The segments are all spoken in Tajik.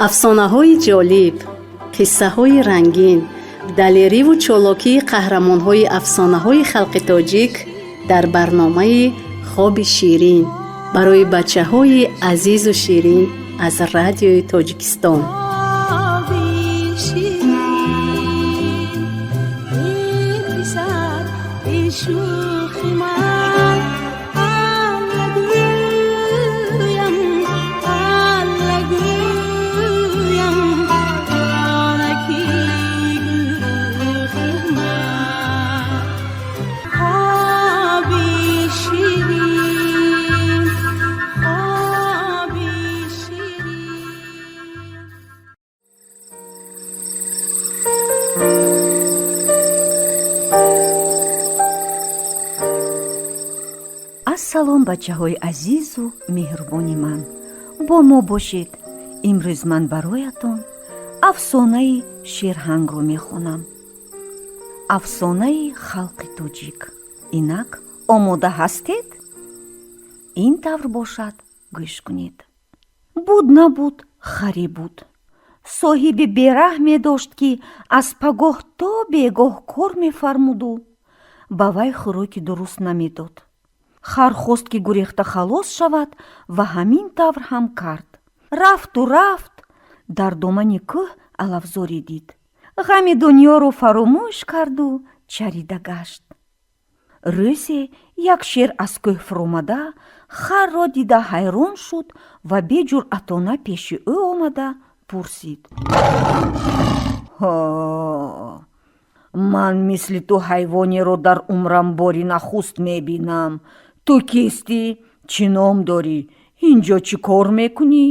Афсонаҳои ҷолиб, қиссаҳои рангин, далериву чолокии қаҳрамонҳои афсонаҳои халқи тоҷик дар барномаи «Хоби ширин» барои бачаҳои азизу ширин аз Радиои Тоҷикистон. Хоби ширин, эй писар, эй шӯхи ман, Алла гӯям, Алла гӯям, ҷонаки гурӯхи ман. Хоби ширин, хоби ширин. Ассалом, бачаҳои азизу меҳрубони ман, бо мо бошед. Имрӯз ман бароятон афсонаи Шерҳангро мехонам, афсонаи халқи тоҷик. Инак, омода ҳастед? Ин тавр бошад, гӯш кунед. Буд, набуд, харе буд. Соҳиби бераҳме дошт, ки аз пагоҳ то бегоҳ кор мефармуду ба вай хӯроки дуруст намедод. Хар хост, ки гурехта халос шавад, ва ҳамин тавр ҳам кард. Рафту рафт, дар домани кӯҳ алафзоре дид. Ғами дунёро фаромӯш карду чарида гашт. Рӯзе як шер аз кӯҳ фуромада, харро дида ҳайрон шуд ва беҷуръатона пеши ӯ омада пурсид: «Ҳо, ман мисли ту ҳайвонеро дар умрам бори нахуст мебинам. Ту кистӣ? Чӣ ном дорӣ? Ин ҷо чӣ кор мекунӣ?»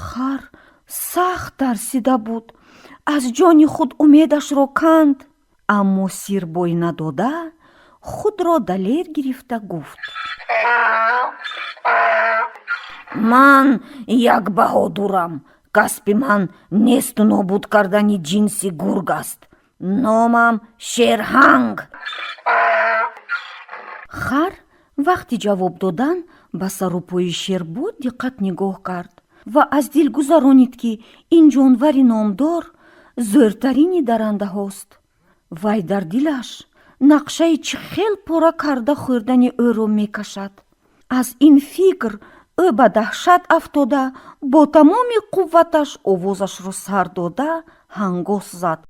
Хар сахт тарсида буд, аз ҷони худ умедашро канд, аммо сир бой надода, худро далер гирифта гуфт: «Ман як баҳодурам. Касби ман несту нобуд кардани ҷинси гург аст. Номам Шерҳанг». Хар вақти ҷавоб додан ба сару пои шер бо диққат нигоҳ кард ва аз дил гузаронид, ки ин ҷонвари номдор зӯртарини дарандаҳост. Вай дар дилаш нақшаи чӣ хел пора карда хӯрдани ӯро мекашад. Аз ин фикр ӯ ба даҳшат афтода, бо тамоми қувваташ овозашро сар дода ҳангос зад.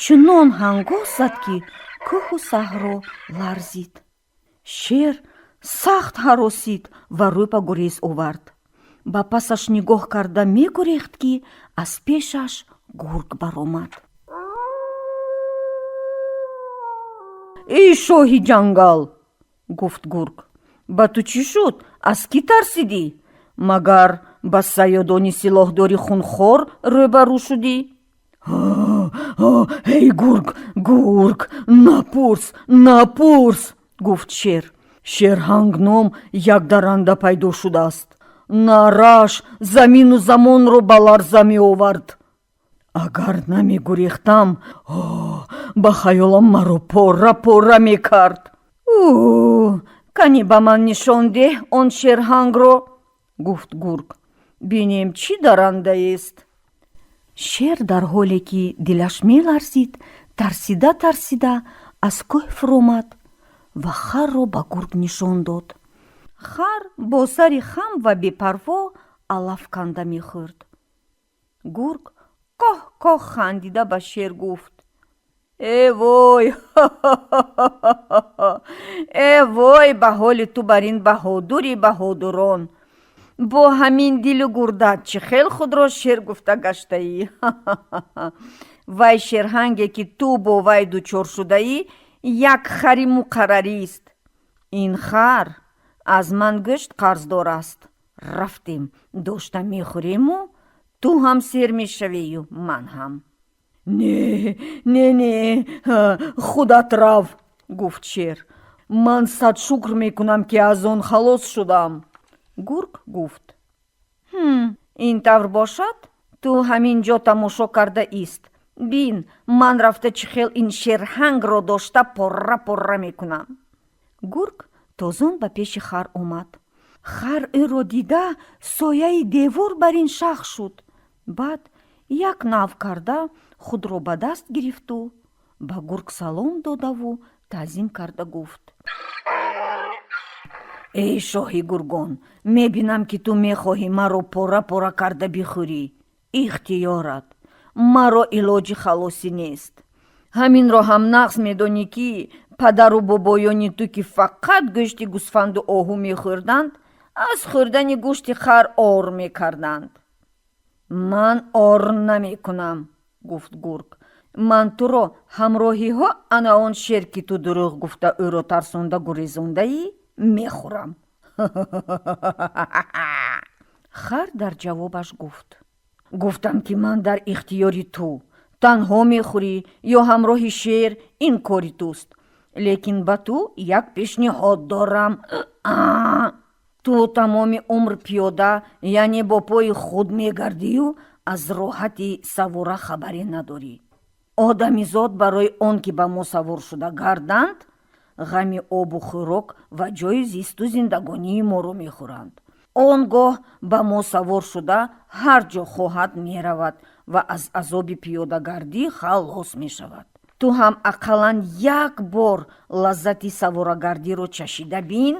Чунон ҳангос зад, ки кӯҳу саҳро ларзид. Шер сахт ҳаросид ва рӯ ба гурез овард. Ба пасаш нигоҳ карда мегурехт, ки аз пешаш гург баромад. «Эй шоҳи ҷангал, — гуфт гург, — ба ту чӣ шуд? Аз кӣ тарсидӣ? Магар ба саёдони силоҳдори хунхор рӯбарӯ шудӣ?» «Эй гург, гург, напурс, напурс, — гуфт шер. — Шерҳанг ном як даранда пайдо шудааст. Нарааш замину замонро ба ларза меовард. Агар намегурехтам, ба хаёлам маро пора пора мекард». «Кани, ба ман нишон деҳ он шерҳангро, — гуфт гург, — бинем, чӣ дарандаест». Шер дар ҳоле ки дилаш меларзид, тарсида тарсида аз кӯҳ фуромад ва харро ба гург нишон дод. Хар бо сари хам ва бепарво алаф канда мехӯрд. Гург коҳ коҳ хандида ба шер гуфт: «Э вой, э вой ба ҳоли ту, бар ин баҳодури баҳодурон! Бо ҳамин дилу гурдат чӣ хел худро шер гуфта гаштаӣ? Вай шерҳанге, ки ту бо вай дучор шудаӣ, як хари муқаррарист. Ин хар аз ман гӯшт қарздор аст. Рафтем, дошта мехӯрему ту ҳам сер мешавию ман ҳам». «Не, не, не, худат рав, — гуфт шер. — Ман сад шукр мекунам, ки аз он халос шудам». Гург гуфт: «Ин тавр бошад, ту ҳамин ҷо тамошо карда ист. Бин, ман рафта чӣ хел ин шерҳангро дошта пора пора мекунам». Гург тозон ба пеши хар омад. Хар ӯро дида, сояи девор бар ин шах шуд. Баъд як нав карда худро ба даст гирифту ба гург салом додаву таъзим карда гуфт: «Эй шоҳи гургон, мебинам, ки ту мехоҳӣ маро пора пора карда бихӯрӣ. Ихтиёрат, маро илоҷи халосӣ нест. Ҳаминро ҳам нағз медонӣ, ки падару бобоёни ту, ки фақат гӯшти гӯсфанду оҳу мехӯрданд, аз хӯрдани гӯшти хар ор мекарданд». «Ман ор намекунам», гуфт гург. «Ман туро ҳамроҳиҳо ана он шер, ки ту дурӯғ гуфта ӯро тарсонда гурезондаӣ, мехӯрам». Хар дар ҷавобаш гуфт: «Гуфтам, ки ман дар ихтиёри ту. Танҳо мехӯрӣ ё ҳамроҳи шер, ин кори туст. Лекин ба ту як пешниҳод дорам. Ту тамоми умр пиёда, яъне бо пои худ мегардию аз роҳати савора хабаре надорӣ. Одамизод барои он ки ба мо савор шуда гарданд, ғами обу хӯрок ва ҷои зисту зиндагонии моро мехӯранд. Он гоҳ ба мо савор шуда ҳар ҷо хоҳад меравад ва аз азоби пиёдагардӣ халос мешавад. Ту ҳам ақаллан як бор лаззати саворагардиро чашида бин.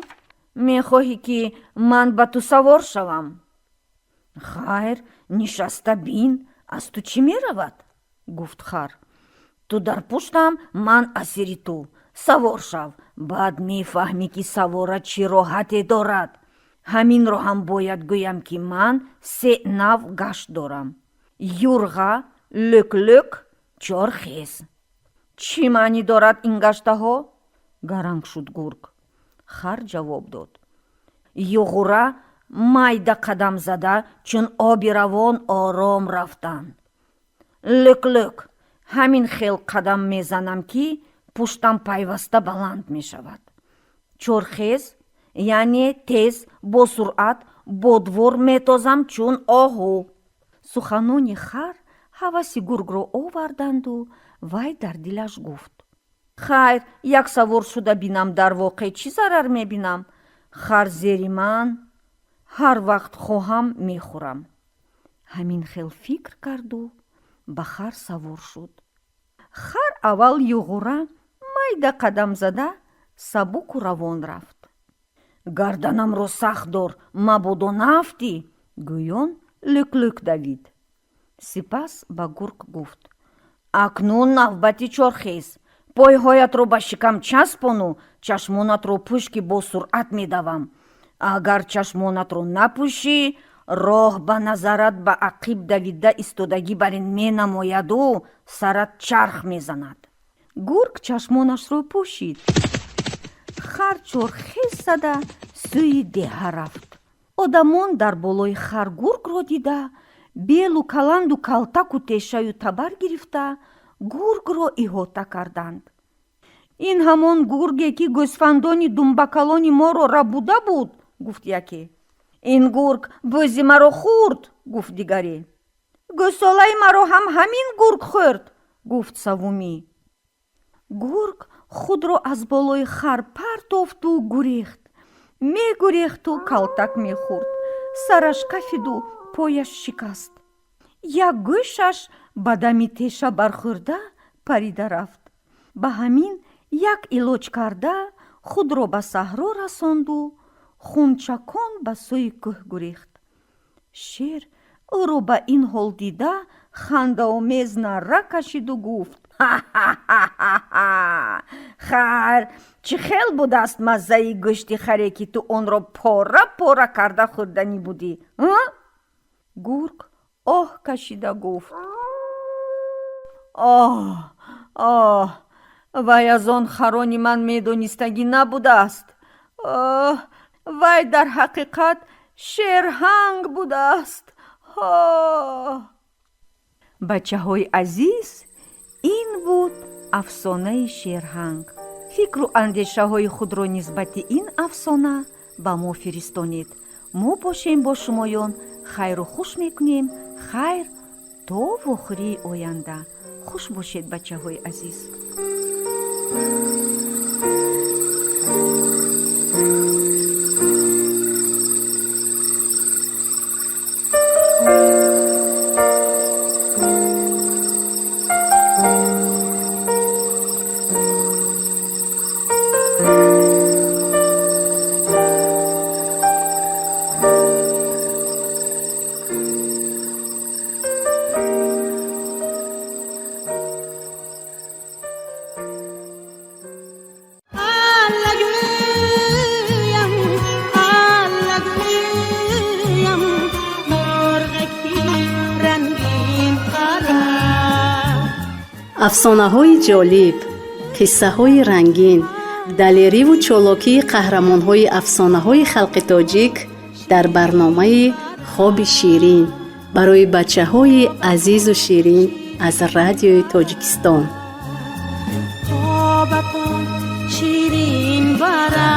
Мехоҳӣ, ки ман ба ту савор шавам? Хайр, нишаста бин, аз ту чӣ меравад», гуфт хар. «Ту дар пуштам, ман асири ту. Савор шав, баъд мефаҳмӣ, ки савора чӣ роҳате дорад. Ҳаминро ҳам бояд гӯям, ки ман се нав гашт дорам: юрға, лӯк-лӯк, чорхез». «Чӣ маънӣ дорад ин гаштаҳо?» гаранг шуд гург. Хар ҷавоб дод: «Юғура майда қадам зада, чун оби равон ором рафтан. Лӯк-лӯк ҳамин хел қадам мезанам, ки пуштам пайваста баланд мешавад. Чорхез яъне тез, бо суръат бо двор метозам, чун оҳу». Суханони хар ҳаваси гургро оварданду вай дар дилаш гуфт: «Хайр, як савор шуда бинам, дар воқеъ чӣ зарар мебинам? Хар зери ман, ҳар вақт хоҳам мехӯрам». Ҳамин хел фикр карду ба хар савор шуд. Хар аввал юғура, майда қадам зада, сабуку равон рафт. «Гарданамро сахт дор, мабодо наафтӣ», гӯён лӯк-лӯк давид. Сипас ба гург гуфт: «Акнун навбати чорхез. Пойҳоятро ба шикам часпону чашмонатро пӯш, ки бо суръат медавам. Агар чашмонатро напӯшӣ, роҳ ба назарат ба ақиб давида истодагӣ бар ин менамояду сарат чарх мезанад». Гург чашмонашро пӯшид. Хар чорхез зада сӯи деҳа рафт. Одамон дар болои хар гургро дида, белу каланду калтаку тешаю табар гирифта, гургро иҳота карданд. «Ин ҳамон гурге, ки гӯсфандони думбакалони моро рабуда буд», гуфт яке. «Ин гург бӯзи маро хӯрд», гуфт дигаре. «Гӯсолаи маро ҳам ҳамин гург хӯрд», гуфт саввумӣ. Гург худро аз болои хар партофту гурехт. Мегурехту калтак мехӯрд, сараш кафиду пояш шикаст, як гӯшаш ба дами теша бархӯрда парида рафт. Ба ҳамин як илоҷ карда худро ба саҳро расонду хунчакон ба сӯи кӯҳ гурехт. Шер ӯро ба ин ҳол дида, хандаомез нарра кашиду гуфт: «Хайр, чӣ хел будааст маззаи гӯшти харе, ки ту онро пора пора карда хӯрданӣ будӣ?» Гург оҳ кашида гуфт: «Оҳ, оҳ, вай аз он харони ман медонистагӣ набудааст. Оҳ, вай дар ҳақиқат шерҳанг будааст». Бачаҳои азиз, ин буд афсонаи шерҳанг. Фикру андешаҳои худро нисбати ин афсона ба мо фиристонед. Мо бошем, бо шумоён хайру хуш мекунем. Хайр, то вохӯрии оянда. Хуш бошед, бачаҳои азиз. Афсонаҳои ҷолиб, қиссаҳои рангин, далериву чолокии қаҳрамонҳои афсонаҳои халқи тоҷик дар барномаи Хоби ширин барои бачаҳои азизу ширин аз Радиои Тоҷикистон. Хобатон ширин барад.